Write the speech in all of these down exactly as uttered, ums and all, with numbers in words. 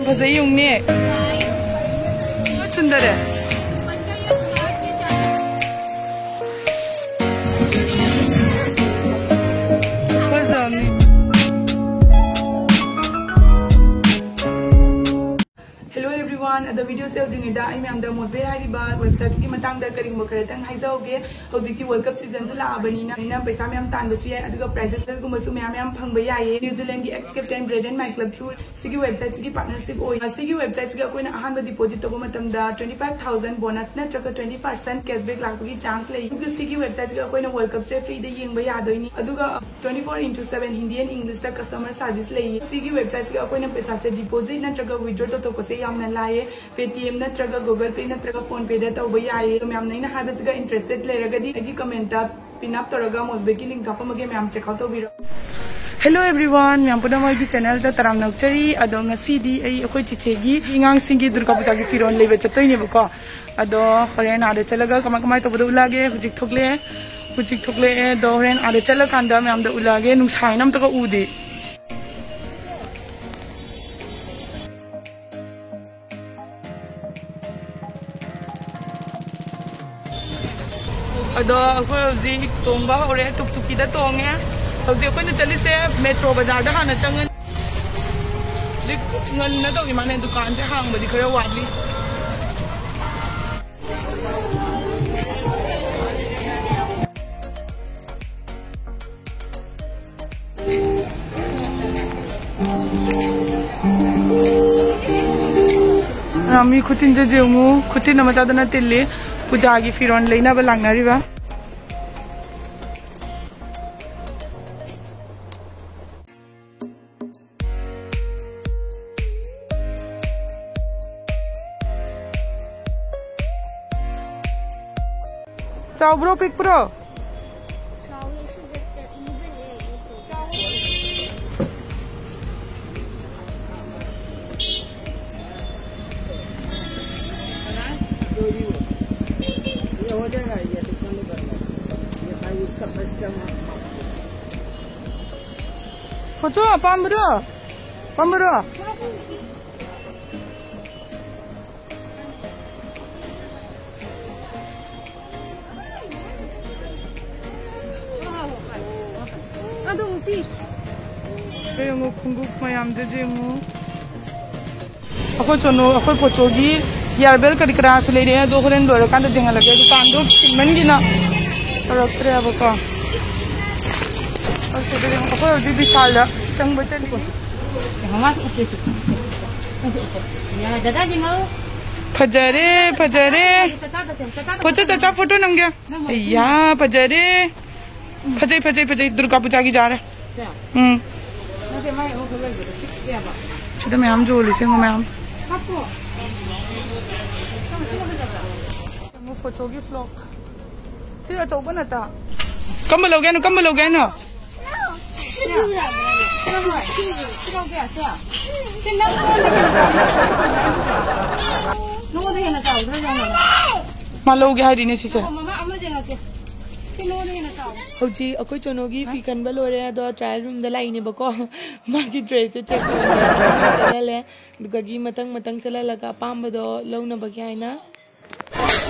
ꯐꯖꯩ ꯌꯦꯡꯉꯨꯅꯦ꯫ ꯁꯨꯟꯗꯔꯦ꯫ ꯐꯖꯕꯅꯤ꯫ Hello everyone, ꯑꯗꯣ ꯚꯤꯗꯤꯑꯣꯁꯦ ꯌꯧꯗ꯭ꯔꯤꯉꯩꯗ ꯑꯩ ꯃꯌꯥꯝꯗ ꯃꯣꯖꯦ ꯍꯥꯏꯔꯤꯕ ꯋꯦꯕꯁꯥꯏꯠꯀꯤ ꯃꯇꯥꯡꯗ ꯀꯔꯤꯒꯨꯝꯕ ꯈꯔꯇꯪ ꯍꯥꯏꯖꯍꯧꯒꯦ꯫ ꯍꯧꯖꯤꯛꯇꯤ ꯋꯥꯔꯜ ꯀꯞ ꯁꯤꯖꯟꯁꯨ ꯂꯥꯛꯑꯕꯅꯤꯅ, ꯑꯩꯅ ꯄꯩꯁꯥ ꯃꯌꯥꯝ ꯇꯥꯟꯕꯁꯨ ꯌꯥꯏ, ꯑꯗꯨꯒ ꯄ꯭ꯔꯥꯏꯖꯦꯁꯀꯨꯝꯕꯁꯨ ꯃꯌꯥꯝ ꯃꯌꯥꯝ ꯐꯪꯕ ꯌꯥꯏꯌꯦ꯫ ꯅ꯭ꯌꯨ ꯖꯤꯂꯦꯟꯒꯤ ꯑꯦꯛꯁ ꯀꯦꯞꯇꯦꯟ ꯕ꯭ꯔꯦꯟꯗꯟ ꯃꯦꯀꯂꯕꯁꯨ ꯁꯤꯒꯤ ꯋꯦꯕꯁꯥꯏꯠꯁꯤꯒꯤ ꯄꯥꯔꯠꯅꯔꯁꯤꯞ ꯑꯣꯏ꯫ ꯁꯤꯒꯤ ꯋꯦꯕꯁꯥꯏꯠꯁꯤꯒ ꯑꯩꯈꯣꯏꯅ ꯑꯍꯥꯟꯕ ꯗꯤꯄꯣꯖꯤꯠ ꯇꯧꯕ ꯃꯇꯝꯗ twenty five thousand bonus ꯅꯠꯇ꯭ꯔꯒ twenty percent cashback ꯂꯥꯛꯄꯒꯤ ꯆꯥꯟꯁ ꯂꯩ꯫ ꯑꯗꯨꯒ ꯁꯤꯒꯤ ꯋꯦꯕꯁꯥꯏꯠꯁꯤꯒ ꯑꯩꯈꯣꯏꯅ ꯋꯥꯔꯜ ꯀꯞꯁꯦ ꯐ꯭ꯔꯤꯗ ꯌꯦꯡꯕ ꯌꯥꯗꯣꯏꯅꯤ꯫ ꯑꯗꯨꯒ twenty four into seven Hindi and ꯏꯪꯂꯤꯁꯇ ꯀꯁꯇꯃꯔ ꯁꯥꯔꯚꯤꯁ ꯂꯩꯌꯦ꯫ ꯁꯤꯒꯤ ꯋꯦꯕꯁꯥꯏꯠꯁꯤꯒ ꯑꯩꯈꯣꯏꯅ ꯄꯩꯁꯥꯁꯦ ꯗꯤꯄꯣꯖꯤꯠ ꯅꯠꯇ꯭ꯔꯒ ꯋꯤꯗ꯭ꯔꯣ ꯇꯧꯊꯣꯛꯄꯁꯦ ꯌꯥꯝꯅ ꯂꯥꯏꯌꯦ꯫ Paytm ꯅꯠꯇ꯭ꯔꯒ Google Pay ꯅꯠꯇ꯭ꯔꯒ PhonePe ꯗ ꯇꯧꯕ ꯌꯥꯏꯌꯦ꯫ ꯑꯗꯣ ꯃꯌꯥꯝꯅ ꯑꯩꯅ ꯍꯥꯏꯕꯁꯤꯒ ꯏꯟꯇꯔꯦꯁꯇꯦꯠ ꯂꯩꯔꯒꯗꯤ ꯑꯩꯒꯤ ꯀꯃꯦꯟꯇ ꯄꯤꯟ ꯑꯞ ꯇꯧꯔꯒ ꯃꯣꯖꯕꯦꯒꯤ ꯂꯤꯡ ꯀꯥꯞꯄꯝꯃꯒꯦ, ꯃꯌꯥꯝ ꯆꯦꯛ ꯑꯥꯎꯠ ꯇꯧꯕꯤꯔꯣ꯫ Hello everyone, ꯃꯌꯥꯝ ꯄꯨꯝꯅꯃꯛ ꯑꯩꯒꯤ ꯆꯦꯅꯦꯜꯗ ꯇꯔꯥꯝꯅ ꯑꯣꯛꯆꯔꯤ꯫ ꯑꯗꯣ ꯉꯁꯤꯗꯤ ꯑꯩ ꯑꯩꯈꯣꯏ ꯆꯤꯆꯦꯒꯤ ꯑꯉꯥꯡꯁꯤꯡꯒꯤ ꯗꯨꯔꯒꯥ ꯄꯨꯖꯥꯒꯤ ꯐꯤꯔꯣꯜ ꯂꯩꯕ ꯆꯠꯇꯣꯏꯅꯦꯕꯀꯣ꯫ ꯑꯗꯣ ꯍꯣꯔꯦꯟ ꯑꯥꯗ ꯆꯠꯂꯒ ꯀꯃꯥꯏ ꯀꯃꯥꯏ ꯇꯧꯕꯗꯣ ꯎꯠꯂꯛꯑꯒꯦ꯫ ꯍꯧꯖꯤꯛ ꯊꯣꯛꯂꯛꯑꯦ, ꯍꯧꯖꯤꯛ ꯊꯣꯛꯂꯛꯑꯦ꯫ ꯑꯗꯣ ꯍꯣꯔꯦꯟ ꯑꯥꯗ ꯆꯠꯂꯀꯥꯟꯗ ꯃꯌꯥꯝꯗ ꯎꯠꯂꯛꯑꯒꯦ꯫ ꯅꯨꯡꯁꯥ ꯍꯥꯏꯅ ꯑꯝꯇꯒ ꯎꯗꯦ꯫ ꯑꯗꯣ ꯑꯩꯈꯣꯏ ꯍꯧꯖꯤꯛ ꯇꯣꯡꯕ ꯍꯧꯔꯦ, ꯇꯨꯛ ꯇꯨꯛꯀꯤꯗ ꯇꯣꯡꯉꯦ꯫ ꯍꯧꯖꯤꯛ ꯑꯩꯈꯣꯏꯅ ꯆꯠꯂꯤꯁꯦ ꯃꯦꯇ꯭ꯔꯣ ꯕꯖꯥꯔꯗ ꯍꯥꯟꯅ ꯆꯪꯉꯅꯤ꯫ ꯍꯧꯖꯤꯛ ꯉꯟꯅ ꯇꯧꯔꯤ ꯃꯥꯅꯦ, ꯗꯨꯀꯥꯟꯁꯦ ꯍꯥꯡꯕꯗꯤ ꯈꯔ ꯋꯥꯠꯂꯤ꯫ ꯑ, ꯃꯤ ꯈꯨꯇꯤꯟꯁꯦ ꯌꯦꯡꯉꯨ, ꯈꯨꯇꯤꯟ ꯑꯃ ꯆꯥꯗꯅ ꯇꯤꯜꯂꯤ꯫ ꯄꯨꯖꯥꯒꯤ ꯐꯤꯔꯣꯜ ꯂꯩꯅꯕ ꯂꯥꯛꯅꯔꯤꯕ꯫ ꯆꯥꯎꯕ꯭ꯔꯣ, ꯄꯤꯛꯄ꯭ꯔꯣ? ꯀꯣꯆꯣ, ꯑꯄꯥꯝꯕꯔꯣ? ꯑꯄꯥꯝꯕꯔꯣ? ꯈꯣꯡꯎꯞ ꯃꯌꯥꯝꯗꯨꯁꯨ ꯌꯦꯡꯉꯨ꯫ ꯑꯩꯈꯣꯏ ꯆꯣꯅꯣ, ꯑꯩꯈꯣꯏ ꯄꯣꯆꯣꯒꯤ ꯍꯤꯌꯥꯔ ꯕꯦꯜ ꯀꯔꯤ ꯀꯔꯥꯁꯨ ꯂꯩꯔꯦ, ꯑꯗꯣ ꯍꯣꯔꯦꯟ ꯂꯣꯏꯔꯀꯥꯟꯗ ꯌꯦꯡꯍꯜꯂꯒꯦ꯫ ꯗꯨꯀꯥꯟꯗꯣ ꯆꯤꯟꯃꯟꯒꯤꯅ ꯇꯧꯔꯛꯇ꯭ꯔꯦꯕꯀꯣ꯫ ꯑꯁꯤꯗ ꯌꯦꯡꯉꯨ, ꯑꯩꯈꯣꯏ ꯍꯧꯖꯤꯛ ꯕꯤꯁꯥꯜꯗ ꯆꯪꯕ ꯆꯠꯂꯤ꯫ ꯐꯖꯔꯦ, ꯐꯖꯔꯦ꯫ ꯄꯣꯆꯣ, ꯆꯥꯆꯥ ꯐꯣꯇꯣ ꯅꯝꯒꯦ꯫ ꯑꯩꯌꯥ, ꯐꯖꯔꯦ꯫ ꯐꯖꯩ, ꯐꯖꯩ, ꯐꯖꯩ꯫ ꯗꯨꯔꯒꯥ ꯄꯨꯖꯥꯒꯤ ꯖꯥꯔꯦ꯫ ꯎꯝ꯫ ꯁꯤꯗ ꯃꯌꯥꯝ ꯌꯣꯜꯂꯤꯁꯦ ꯌꯦꯡꯉꯣ ꯃꯌꯥꯝ꯫ ꯌꯦꯡꯉꯣ ꯐꯣꯇꯣꯒꯤ ꯐ꯭ꯂꯣꯛ꯫ ꯁꯤ ꯑꯆꯧꯕ ꯅꯠꯇ꯫ ꯀꯝꯕ ꯂꯧꯒꯦ ꯍꯥꯏꯅꯣ? ꯀꯝꯕ ꯂꯧꯒꯦ ꯍꯥꯏꯅꯣ? ꯅꯉꯣꯟꯗ ꯍꯦꯟꯅ ꯆꯥꯎꯗ꯭ꯔꯥ ꯌꯦꯡꯉꯣ꯫ ꯃꯥ ꯂꯧꯒꯦ ꯍꯥꯏꯔꯤꯅꯦ ꯁꯤꯁꯦ꯫ ꯃꯃꯥ ꯑꯃ ꯌꯦꯡꯉꯛꯀꯦ꯫ ꯁꯤ ꯅꯉꯣꯟꯗ ꯍꯦꯟꯅ ꯆꯥꯎ꯫ ꯍꯧꯖꯤꯛ ꯑꯩꯈꯣꯏ ꯆꯣꯅꯣꯒꯤ ꯐꯤ ꯈꯟꯕ ꯂꯣꯏꯔꯦ, ꯑꯗꯣ ꯇ꯭ꯔꯥꯌꯦꯜ ꯔꯨꯝꯗ ꯂꯥꯛꯏꯅꯦꯕꯀꯣ꯫ ꯃꯥꯒꯤ ꯗ꯭ꯔꯦꯁꯁꯦ ꯆꯦꯛ ꯇꯧꯔꯦ, ꯁꯦꯠꯍꯜꯂꯦ꯫ ꯑꯗꯨꯗꯒꯤ ꯃꯊꯪ ꯃꯊꯪ ꯁꯦꯠꯍꯜꯂꯒ ꯑꯄꯥꯝꯕꯗꯣ ꯂꯧꯅꯕꯒꯤ ꯍꯥꯏꯅ꯫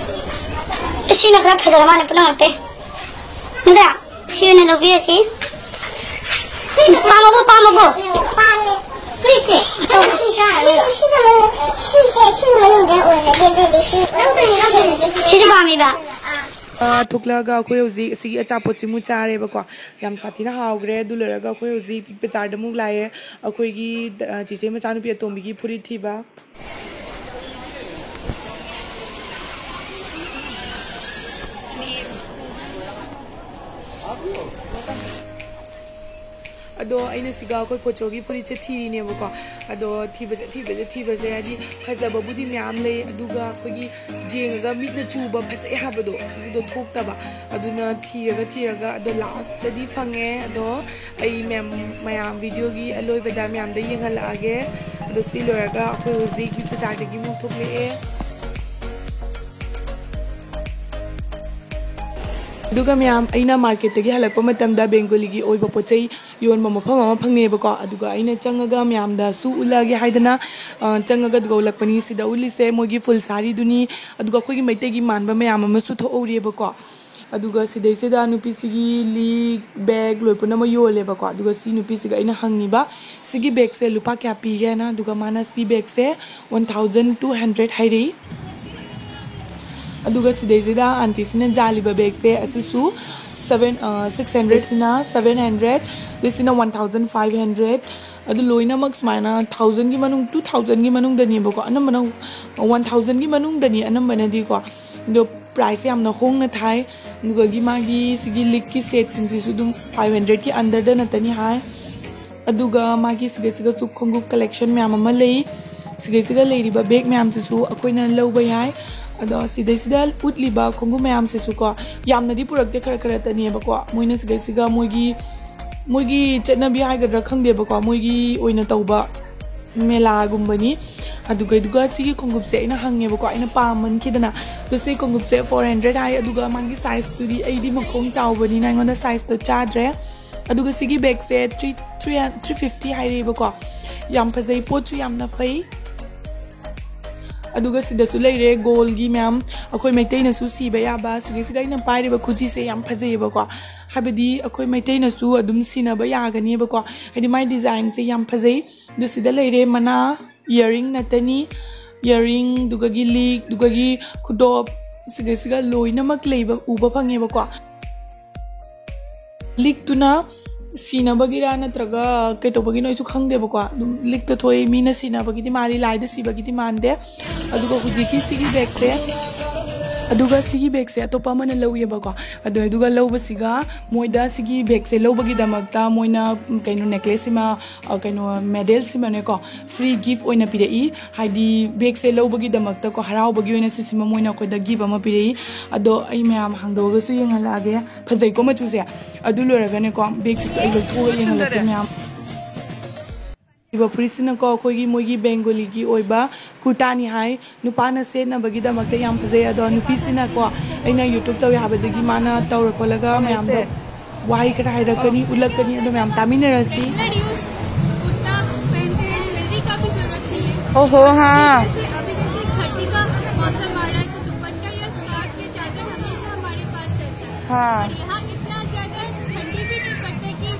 ꯁꯤꯅ ꯈꯔ ꯐꯖꯔ ꯃꯥꯜꯂꯦ ꯄꯨꯝꯅꯃꯛꯇꯩ꯫ ꯅꯠꯇ꯭ꯔꯥ? ꯁꯤ ꯑꯣꯏꯅ ꯂꯧꯕꯤꯔꯁꯤ꯫ ꯄꯥꯝꯃꯕꯣ, ꯄꯥꯝꯃꯕꯣ? ꯄꯥꯝꯃꯦ꯫ ꯐꯨꯔꯤꯠꯁꯦ? ꯁꯤ, ꯁꯤꯒꯤ ꯃꯅꯨꯡ-, ꯁꯤꯁꯦ, ꯁꯤꯒꯤ ꯃꯅꯨꯡꯗ ꯑꯣꯏꯔꯒꯦ, ꯑꯗꯨꯗꯤ ꯁꯤ ꯂꯧꯗꯣꯏꯅꯦ, ꯂꯧꯗꯣꯏꯅꯦ꯫ ꯁꯤꯁꯨ ꯄꯥꯝꯃꯤꯕ? ꯑꯥ, ꯊꯣꯛꯂꯛꯑꯒ ꯑꯩꯈꯣꯏ ꯍꯧꯖꯤꯛ ꯁꯤꯒꯤ ꯑꯆꯥꯄꯣꯠꯁꯤꯃꯨꯛ ꯆꯥꯔꯦꯕꯀꯣ꯫ ꯌꯥꯝ ꯁꯥꯊꯤꯅ ꯍꯥꯎꯈ꯭ꯔꯦ꯫ ꯑꯗꯨ ꯂꯣꯏꯔꯒ ꯑꯩꯈꯣꯏ ꯍꯧꯖꯤꯛ ꯕꯖꯥꯔꯗ ꯑꯃꯨꯛ ꯂꯥꯛꯑꯦ꯫ ꯑꯩꯈꯣꯏꯒꯤ, ꯑ, ꯆꯦꯆꯦ ꯃꯆꯥꯅꯨꯄꯤ ꯑꯇꯣꯝꯕꯤꯒꯤ ꯐꯨꯔꯤꯠ ꯊꯤꯕ꯫ ꯑꯗꯣ ꯑꯩꯅ ꯁꯤꯒ ꯑꯩꯈꯣꯏ ꯄꯣꯆꯣꯒꯤ ꯐꯨꯔꯤꯠꯁꯦ ꯊꯤꯔꯤꯅꯦꯕꯀꯣ꯫ ꯑꯗꯣ ꯊꯤꯕꯁꯦ, ꯊꯤꯕꯁꯦ, ꯊꯤꯕꯁꯦ, ꯍꯥꯏꯗꯤ ꯐꯖꯕꯕꯨꯗꯤ ꯃꯌꯥꯝ ꯂꯩ, ꯑꯗꯨꯒ ꯑꯩꯈꯣꯏꯒꯤ ꯌꯦꯡꯉꯒ ꯃꯤꯠꯅ ꯆꯨꯕ ꯐꯖꯩ ꯍꯥꯏꯕꯗꯣ ꯑꯗꯨꯗꯣ ꯊꯣꯛꯇꯕ꯫ ꯑꯗꯨꯅ ꯊꯤꯔꯒ, ꯊꯤꯔꯒ ꯑꯗꯣ ꯂꯥꯁꯇꯗꯤ ꯐꯪꯉꯦ꯫ ꯑꯗꯣ ꯑꯩ ꯃꯌꯥꯝ, ꯃꯌꯥꯝ ꯚꯤꯗꯤꯑꯣꯒꯤ ꯑꯂꯣꯏꯕꯗ ꯃꯌꯥꯝꯗ ꯌꯦꯡꯍꯜꯂꯛꯑꯒꯦ꯫ ꯑꯗꯣ ꯁꯤ ꯂꯣꯏꯔꯒ ꯑꯩꯈꯣꯏ ꯍꯧꯖꯤꯛ ꯕꯤꯒ ꯕꯖꯥꯔꯗꯒꯤ ꯑꯃꯨꯛ ꯊꯣꯛꯂꯛꯑꯦ꯫ ꯑꯗꯨꯒ ꯃꯌꯥꯝ, ꯑꯩꯅ ꯃꯥꯔꯀꯦꯠꯇꯒꯤ ꯍꯜꯂꯛꯄ ꯃꯇꯝꯗ ꯕꯦꯡꯒꯣꯂꯤꯒꯤ ꯑꯣꯏꯕ ꯄꯣꯠ ꯆꯩ ꯌꯣꯟꯕ ꯃꯐꯝ ꯑꯃ ꯐꯪꯉꯦꯕꯀꯣ꯫ ꯑꯗꯨꯒ ꯑꯩꯅ ꯆꯪꯉꯒ ꯃꯌꯥꯝꯗꯁꯨ ꯎꯠꯂꯛꯑꯒꯦ ꯍꯥꯏꯗꯅ, ꯑ, ꯆꯪꯉꯒ ꯀꯧꯔꯛꯄꯅꯤ꯫ ꯁꯤꯗ ꯎꯠꯂꯤꯁꯦ ꯃꯣꯏꯒꯤ ꯐꯨꯜ ꯁꯥꯔꯤꯗꯨꯅꯤ꯫ ꯑꯗꯨꯒ ꯑꯩꯈꯣꯏꯒꯤ ꯃꯩꯇꯩꯒꯤ ꯃꯥꯟꯕ ꯃꯌꯥꯝ ꯑꯃꯁꯨ ꯊꯣꯛꯍꯧꯔꯤꯑꯕꯀꯣ꯫ ꯑꯗꯨꯒ ꯁꯤꯗꯩꯁꯤꯗ ꯅꯨꯄꯤꯁꯤꯒꯤ ꯂꯤꯛ, ꯕꯦꯒ ꯂꯣꯏ ꯄꯨꯝꯅꯃꯛ ꯌꯣꯜꯂꯦꯕꯀꯣ꯫ ꯑꯗꯨꯒ ꯁꯤ ꯅꯨꯄꯤꯁꯤꯒ ꯑꯩꯅ ꯍꯪꯉꯤꯕ, "ꯁꯤꯒꯤ ꯕꯦꯒꯁꯦ ꯂꯨꯄꯥ ꯀꯌꯥ ꯄꯤꯒꯦꯅ?" ꯑꯗꯨꯒ ꯃꯥꯅ, "ꯁꯤ ꯕꯦꯒꯁꯦ one thousand two hundred" ꯍꯥꯏꯔꯛꯏ꯫ ꯑꯗꯨꯒ ꯁꯤꯗꯩꯁꯤꯗ ꯑꯟꯇꯤꯁꯤꯅ ꯌꯥꯜꯂꯤꯕ ꯕꯦꯒꯁꯦ, ꯑꯁꯤꯁꯨ seven, six hundred, ꯁꯤꯅ seven hundred, ꯑꯗꯨ ꯁꯤꯅ one thousand five hundred꯫ ꯑꯗꯨ ꯂꯣꯏꯅꯃꯛ ꯁꯨꯃꯥꯏꯅ thousandꯒꯤ ꯃꯅꯨꯡ, two thousandꯒꯤ ꯃꯅꯨꯡꯗꯅꯦꯕꯀꯣ, ꯑꯅꯝꯕꯅ one thousandꯒꯤ ꯃꯅꯨꯡꯗꯅꯤ ꯑꯅꯝꯕꯅꯗꯤꯀꯣ꯫ ꯑꯗꯣ price ꯌꯥꯝꯅ ꯍꯣꯡꯅ ꯊꯥꯏ꯫ ꯑꯗꯨꯗꯒꯤ ꯃꯥꯒꯤ ꯁꯤꯒꯤ ꯂꯤꯛꯀꯤ ꯁꯦꯠꯁꯤꯡꯁꯤꯁꯨ ꯑꯗꯨꯝ five hundredꯀꯤ underꯗ ꯅꯠꯇꯅꯤ ꯍꯥꯏ꯫ ꯑꯗꯨꯒ ꯃꯥꯒꯤ ꯁꯤꯒꯩꯁꯤꯒꯁꯨ ꯈꯣꯡꯎꯞ collection ꯃꯌꯥꯝ ꯑꯃ ꯂꯩ꯫ ꯁꯤꯒꯩꯁꯤꯒ ꯂꯩꯔꯤꯕ ꯕꯦꯒ ꯃꯌꯥꯝꯁꯤꯁꯨ ꯑꯩꯈꯣꯏꯅ ꯂꯧꯕ ꯌꯥꯏ꯫ ꯑꯗꯣ ꯁꯤꯗꯩꯁꯤꯗ ꯎꯠꯂꯤꯕ ꯈꯣꯡꯎꯞ ꯃꯌꯥꯝꯁꯤꯁꯨꯀꯣ, ꯌꯥꯝꯅꯗꯤ ꯄꯨꯔꯛꯇꯦ, ꯈꯔ ꯈꯔꯇꯅꯦꯕꯀꯣ꯫ ꯃꯣꯏꯅ ꯁꯤꯗꯩꯁꯤꯒ ꯃꯣꯏꯒꯤ, ꯃꯣꯏꯒꯤ ꯆꯠꯅꯕꯤ ꯍꯥꯏꯒꯗ꯭ꯔꯥ ꯈꯪꯗꯦꯕꯀꯣ, ꯃꯣꯏꯒꯤ ꯑꯣꯏꯅ ꯇꯧꯕ ꯃꯦꯂꯥꯒꯨꯝꯕꯅꯤ꯫ ꯑꯗꯨꯒ, ꯑꯗꯨꯒ ꯁꯤꯒꯤ ꯈꯣꯡꯎꯞꯁꯦ ꯑꯩꯅ ꯍꯪꯉꯦꯕꯀꯣ, ꯑꯩꯅ ꯄꯥꯝꯃꯟꯈꯤꯗꯅ꯫ ꯑꯗꯣ ꯁꯤ ꯈꯣꯡꯎꯞꯁꯦ four hundred ꯍꯥꯏ, ꯑꯗꯨꯒ ꯃꯥꯒꯤ sizeꯇꯨꯗꯤ, ꯑꯩꯗꯤ ꯃꯈꯣꯡ ꯆꯥꯎꯕꯅꯤꯅ ꯑꯩꯉꯣꯟꯗ sizeꯇꯣ ꯆꯥꯗ꯭ꯔꯦ꯫ ꯑꯗꯨꯒ ꯁꯤꯒꯤ ꯕꯦꯒꯁꯦ three, three, three fifty ꯍꯥꯏꯔꯛꯑꯦꯕꯀꯣ꯫ ꯌꯥꯝ ꯐꯖꯩ, ꯄꯣꯠꯁꯨ ꯌꯥꯝꯅ ꯐꯩ꯫ ꯑꯗꯨꯒ ꯁꯤꯗꯁꯨ ꯂꯩꯔꯦ ꯒꯣꯜꯒꯤ ꯃꯌꯥꯝ, ꯑꯩꯈꯣꯏ ꯃꯩꯇꯩꯅꯁꯨ ꯁꯤꯕ ꯌꯥꯕ꯫ ꯁꯤꯒꯤꯁꯤꯒ ꯑꯩꯅ ꯄꯥꯏꯔꯤꯕ ꯈꯨꯖꯤꯁꯦ ꯌꯥꯝ ꯐꯖꯩꯌꯦꯕꯀꯣ, ꯍꯥꯏꯕꯗꯤ ꯑꯩꯈꯣꯏ ꯃꯩꯇꯩꯅꯁꯨ ꯑꯗꯨꯝ ꯁꯤꯅꯕ ꯌꯥꯒꯅꯤꯕꯀꯣ, ꯍꯥꯏꯗꯤ ꯃꯥꯏ designꯁꯦ ꯌꯥꯝ ꯐꯖꯩ꯫ ꯑꯗꯨ ꯁꯤꯗ ꯂꯩꯔꯦ ꯃꯅꯥ, earring ꯅꯠꯇꯅꯤ, earring, ꯑꯗꯨꯒꯒꯤ ꯂꯤꯛ, ꯑꯗꯨꯒꯒꯤ ꯈꯨꯗꯣꯞ, ꯁꯤꯒꯩꯁꯤꯒ ꯂꯣꯏꯅꯃꯛ ꯂꯩꯕ ꯎꯕ ꯐꯪꯉꯦꯕꯀꯣ꯫ ꯂꯤꯛꯇꯨꯅ ꯁꯤꯅꯕꯒꯤꯔ ꯅꯠꯇ꯭ꯔꯒ ꯀꯩꯇꯧꯕꯒꯤꯅꯣ ꯑꯩꯁꯨ ꯈꯪꯗꯦꯕꯀꯣ꯫ ꯑꯗꯨꯝ ꯂꯤꯛꯇ ꯊꯣꯛꯏ, ꯃꯤꯅ ꯁꯤꯅꯕꯒꯤꯗꯤ ꯃꯥꯜꯂꯤ, ꯂꯥꯏꯗ ꯁꯤꯕꯒꯤꯗꯤ ꯃꯥꯟꯗꯦ꯫ ꯑꯗꯨꯒ ꯍꯧꯖꯤꯛꯀꯤ ꯁꯤꯒꯤ ꯕꯦꯒꯁꯦ, ꯑꯗꯨꯒ ꯁꯤꯒꯤ ꯕꯦꯒꯁꯦ ꯑꯇꯣꯞꯄ ꯑꯃꯅ ꯂꯧꯋꯦꯕꯀꯣ꯫ ꯑꯗꯨ, ꯑꯗꯨꯒ ꯂꯧꯕꯁꯤꯒ ꯃꯣꯏꯗ ꯁꯤꯒꯤ ꯕꯦꯒꯁꯦ ꯂꯧꯕꯒꯤꯗꯃꯛꯇ ꯃꯣꯏꯅ, ꯎꯝ, ꯀꯩꯅꯣ, necklaceꯁꯤꯃ, ꯑ, ꯀꯩꯅꯣ, medalꯁꯤꯃꯅꯦꯀꯣ, free gift ꯑꯣꯏꯅ ꯄꯤꯔꯛꯏ꯫ ꯍꯥꯏꯗꯤ ꯕꯦꯒꯁꯦ ꯂꯧꯕꯒꯤꯗꯃꯛꯇꯀꯣ, ꯍꯔꯥꯎꯕꯒꯤ ꯑꯣꯏꯅ ꯁꯤꯁꯤꯃ ꯃꯣꯏꯅ ꯑꯩꯈꯣꯏꯗ gift ꯑꯃ ꯄꯤꯔꯛꯏ꯫ ꯑꯗꯣ ꯑꯩ ꯃꯌꯥꯝ ꯍꯥꯡꯗꯣꯛꯑꯒꯁꯨ ꯌꯦꯡꯍꯜꯂꯛꯑꯒꯦ꯫ ꯐꯖꯩꯀꯣ ꯃꯆꯨꯁꯦ꯫ ꯑꯗꯨ ꯂꯣꯏꯔꯒꯅꯦꯀꯣ, ꯕꯦꯒꯁꯤꯁꯨ ꯑꯩ ꯂꯧꯊꯣꯛꯑꯒ ꯌꯦꯡꯍꯜꯂꯛꯀꯦ ꯃꯌꯥꯝ꯫ ꯏꯕ ꯐꯨꯔꯤꯠꯁꯤꯅꯀꯣ, ꯑꯩꯈꯣꯏꯒꯤ ꯃꯣꯏꯒꯤ ꯕꯦꯡꯒꯣꯂꯤꯒꯤ ꯑꯣꯏꯕ ꯀꯨꯔꯇꯥꯅꯤ ꯍꯥꯏ꯫ ꯅꯨꯄꯥꯅ ꯁꯦꯠꯅꯕꯒꯤꯗꯃꯛꯇ ꯌꯥꯝ ꯐꯖꯩ꯫ ꯑꯗꯣ ꯅꯨꯄꯤꯁꯤꯅꯀꯣ, ꯑꯩꯅ YouTube ꯇꯧꯋꯦ ꯍꯥꯏꯕꯗꯒꯤ ꯃꯥꯅ ꯇꯧꯔ ꯈꯣꯠꯂꯒ ꯃꯌꯥꯝꯗꯣ ꯋꯥꯍꯩ ꯈꯔ ꯍꯥꯏꯔꯛꯀꯅꯤ, ꯎꯠꯂꯛꯀꯅꯤ꯫ ꯑꯗꯣ ꯃꯌꯥꯝ ꯇꯥꯃꯤꯟꯅꯔꯁꯤ꯫ कुर्ता पहनते हैं, ज्वेलरी का भी जरूरत नहीं है। ओहो, हाँ। जैसे अभी जैसे सर्दी का मौसम आ रहा है, तो दुपट्टा या स्कार्फ या चादर हमेशा हमारे पास रहती है। हाँ। और यहाँ इतना ज्यादा ठंडी भी नहीं पड़ती कि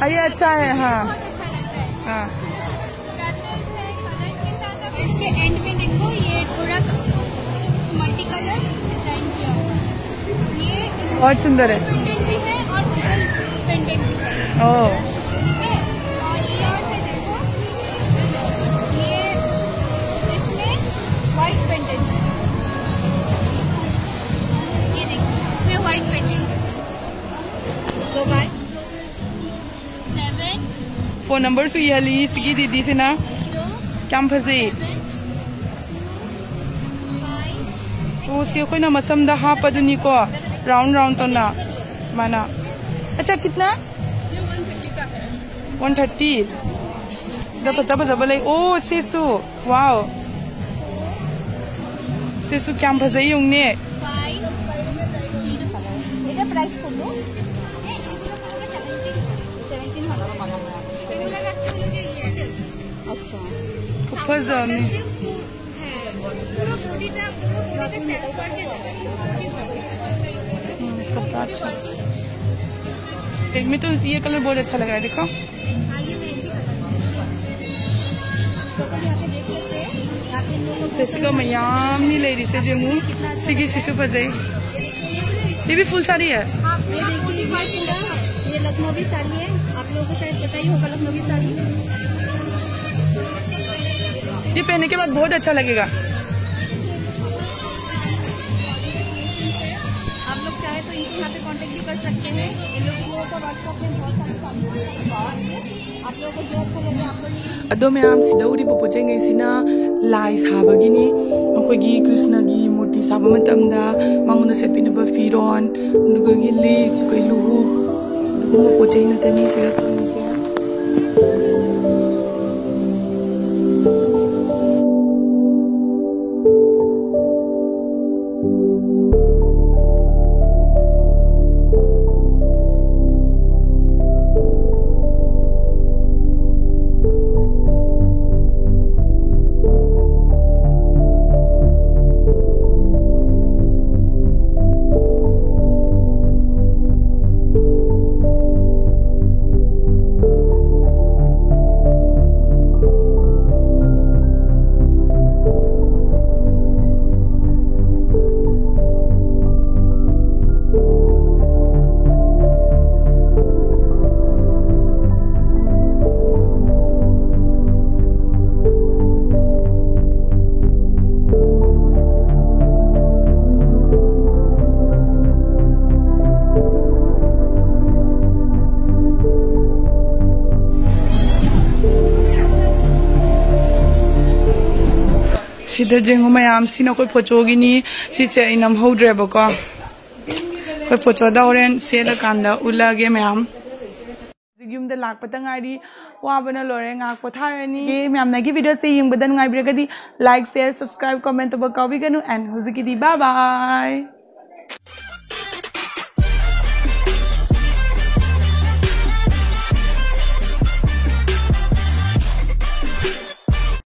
अरे, अच्छा है, हाँ। बहुत अच्छा लगता है। हाँ। सुंदर सुंदर ड्रेसेस है, कलर के साथ। अब इसके एंड में देखो, ये थोड़ा मल्टी कलर डिजाइन किया हुआ है। ये बहुत सुंदर है। पेंडेंट भी है और डबल पेंडेंट भी है। ओह। ठीक है, और ये और है, देखो, ये इसमें व्हाइट पेंडेंट है। ये देखो, इसमें व्हाइट पेंडेंट है। दो बार। सेवन। ꯐꯣꯟ ꯅꯝꯕꯔꯁꯨ ꯏꯍꯜꯂꯤ ꯁꯤꯒꯤ ꯗꯤꯗꯤꯁꯤꯅ꯫ ꯀꯌꯥꯝ ꯐꯖꯩ꯫ ꯑꯣ, ꯁꯤ ꯑꯩꯈꯣꯏꯅ ꯃꯁꯝꯗ ꯍꯥꯞꯄꯗꯨꯅꯤꯀꯣ, ꯔꯥꯎꯟ ꯔꯥꯎꯟ ꯇꯧꯅ꯫ ꯃꯥꯅ꯫ ꯑꯆꯥ, ꯀꯤꯠꯅꯥ? One thirty. ꯁꯤꯗ ꯐꯖ ꯐꯖꯕ ꯂꯩ꯫ ꯑꯣ, ꯁꯤꯁꯨ꯫ ꯋꯥꯎ꯫ ꯁꯤꯁꯨ ꯀꯌꯥꯝ ꯐꯖꯩ ꯌꯦꯡꯉꯨꯅꯦ꯫ এটা প্রাইস কত? Seventeen hundred. আচ্ছা। খুব ফজা আমি। हम्म, कपड़ा अच्छा। इसमें तो ये कलर बहुत अच्छा लग रहा है, देखो। Sesi ka mayam ni lady se je mu. Sigi sisu pa jai. ये भी फुल साड़ी है। ये देखिए, ये पूरा, ये लखनवी साड़ी है। आप लोगों को शायद पता ही होगा लखनवी साड़ी। ये पहनने के बाद बहुत अच्छा लगेगा। आप लोग चाहे तो इनके यहाँ पे कॉन्टेक्ट भी कर सकते हैं। इन लोगों का व्हाट्सएप में बहुत सारी साड़ियाँ हैं। आप लोगों को जो अच्छा लगे आप लोग ये ꯑꯗꯣ ꯃꯌꯥꯝ, ꯁꯤꯗ ꯎꯔꯤꯕ ꯄꯣꯠ ꯆꯩꯉꯩꯁꯤꯅ ꯂꯥꯏ ꯁꯥꯕꯒꯤꯅꯤ꯫ ꯑꯩꯈꯣꯏꯒꯤ ꯀ꯭ꯔꯤꯁꯅꯒꯤ ꯃꯨꯔꯇꯤ ꯁꯥꯕ ꯃꯇꯝꯗ ꯃꯉꯣꯟꯗ ꯁꯦꯠꯄꯤꯅꯕ ꯐꯤꯔꯣꯟ, ꯑꯗꯨꯒ ꯂꯤꯛ, ꯑꯩꯈꯣꯏ ꯂꯨꯍꯨꯛ, ꯑꯗꯨꯒꯨꯝꯕ ꯄꯣꯠ ꯆꯩ ꯉꯥꯛꯇꯅꯤ ꯁꯤꯗ ꯐꯪꯉꯤꯁꯦ꯫ ꯁꯤꯗ ꯌꯦꯡꯉꯨ ꯃꯌꯥꯝ, ꯁꯤꯅ ꯑꯩꯈꯣꯏ ꯄꯣꯆꯣꯒꯤꯅꯤ꯫ ꯁꯤꯁꯦ ꯑꯩ ꯅꯝꯍꯧꯗ꯭ꯔꯦꯕꯀꯣ꯫ ꯑꯩꯈꯣꯏ ꯄꯣꯆꯣꯗ ꯍꯣꯔꯦꯟ ꯁꯦꯠꯂꯀꯥꯟꯗ ꯎꯠꯂꯛꯑꯒꯦ ꯃꯌꯥꯝ꯫ ꯍꯧꯖꯤꯛ ꯌꯨꯝꯗ ꯂꯥꯛꯄꯇ ꯉꯥꯏꯔꯤ, ꯋꯥꯕꯅ ꯂꯣꯏꯔꯦ, ꯉꯥꯏꯍꯥꯛ ꯄꯣꯊꯥꯔꯅꯤ꯫ ꯃꯌꯥꯝꯅ ꯑꯩꯒꯤ videoꯁꯦ ꯌꯦꯡꯕꯗ ꯅꯨꯡꯉꯥꯏꯕꯤꯔꯒꯗꯤ like, share, subscribe, comment ꯇꯧꯕ ꯀꯥꯎꯕꯤꯒꯅꯨ꯫ And ꯍꯧꯖꯤꯛꯀꯤꯗꯤ bye bye꯫